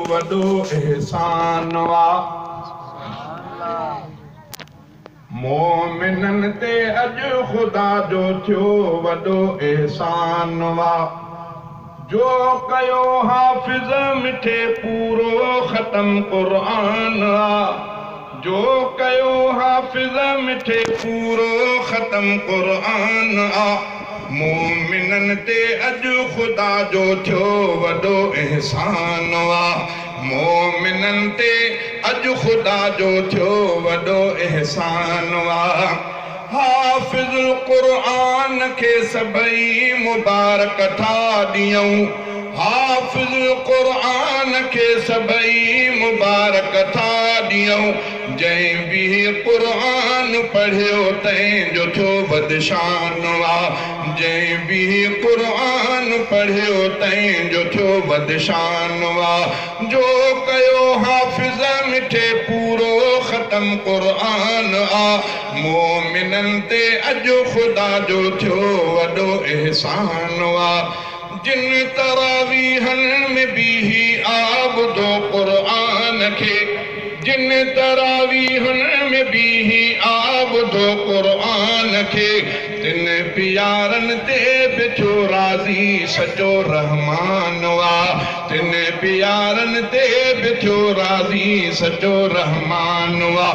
वॾो अहसान आ। मोमिननि ते अॼु ख़ुदा जो थियो वॾो अहसान आ। जो कयो हाफ़िज़ मिठे पूरो ख़तम क़ुरान आ। जो कयो हाफ़िज़ मिठे पूरो ख़तम क़ुरान आ। मोमिननि ते अॼु ख़ुदा जो थियो वॾो अहसान आ। मोमिननि ते अॼु ख़ुदा जो थियो वॾो अहसान आ। हाफ़िज़ुल क़ुरान खे सभई मुबारक था ॾियूं। हाफ़िज़ुल क़ुरान खे सभई मुबारक था ॾियूं। जंहिं बि क़ुरान पढ़ियो तंहिंजो थियो बदशान आ। जंहिं बि क़ुरान पढ़ियो तंहिंजो थियो बदशान आ। जो कयो हाफ़िज़ मिठे पूरो ख़तम क़ुरान आ। मोमिननि ते अॼु ख़ुदा जो थियो वॾो अहसान आ। जिन तरावीहनि में बीही आ ॿुधो क़ुरान खे। जिन तरावीहनि में बीही आ ॿुधो क़ुरान खे। तिन प्यारनि ते बि थियो राज़ी सचो रहमान आ। तिन प्यारनि ते बि थियो राज़ी सचो रहमान आ।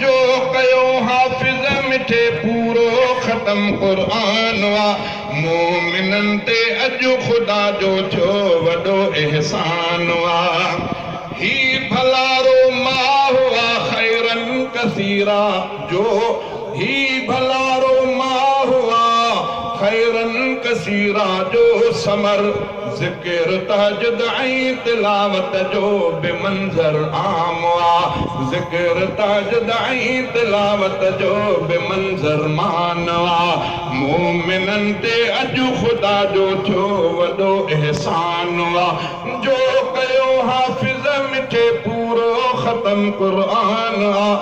जो कयो हाफ़िज़ मिठे पूरो ख़तम क़ुरान आ। मोमिननि ते अॼु ख़ुदा जो थियो वॾो अहसान आ। ही भलारो माह आ ख़ैरन कसीरा जो। ही भलारो माह आ ख़ैरन कसीरा जो। समर ज़िक्र तहज्जुद ऐं तिलावत जो बेमंज़र आम आ। ज़िक्र तहज्जुद ऐं तिलावत जो बेमंज़र मान आ। मोमिननि ते अॼु ख़ुदा जो थियो वॾो अहसान आ। जो कयो हाफ़िज़ मिठे पूरो ख़तम क़ुरान आ।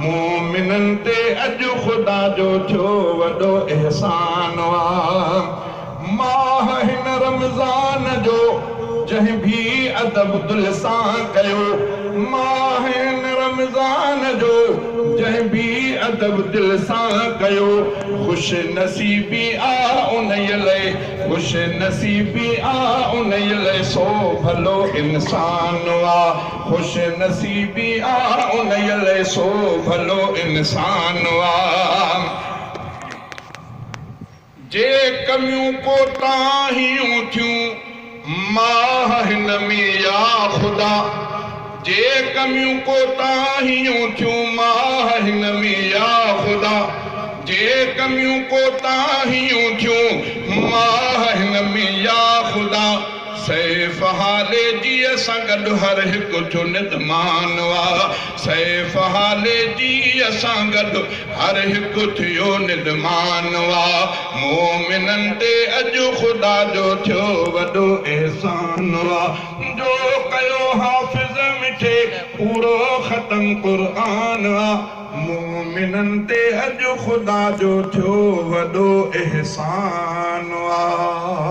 मोमिननि ते अॼु ख़ुदा जो थियो वॾो अहसान आ। माह हिन रमज़ान जो जंहिं बि अदब दिल सां कयो। माह हिन रमज़ान जो जंहिं बि अदब दिल सां कयो। ख़ुश नसीबी आ उन लाइ, ख़ुश नसीबी आ उन लाइ सो भलो इंसान आ। ख़ुश नसीबी आ उन लाइ सो भलो इंसान आ। जे कमियूं कोताहियूं थियूं माह हिन में या ख़ुदा। जे कमियूं कोताहियूं थियूं माह हिन में या ख़ुदा। जे कमियूं कोताहियूं थियूं माह हिन में या ख़ुदा। सैफ हाले जी असां गॾु हर हिकु थियो निदमान आ। सैफ हाले जी असां गॾु हर हिकु थियो निदमान आ। मोमिननि ते अॼु ख़ुदा जो थियो वॾो अहसान आ। जो कयो हाफ़िज़ मिठे पूरो ख़तम क़ुरान आ। मोमिननि ते अॼु ख़ुदा जो थियो वॾो अहसान आ।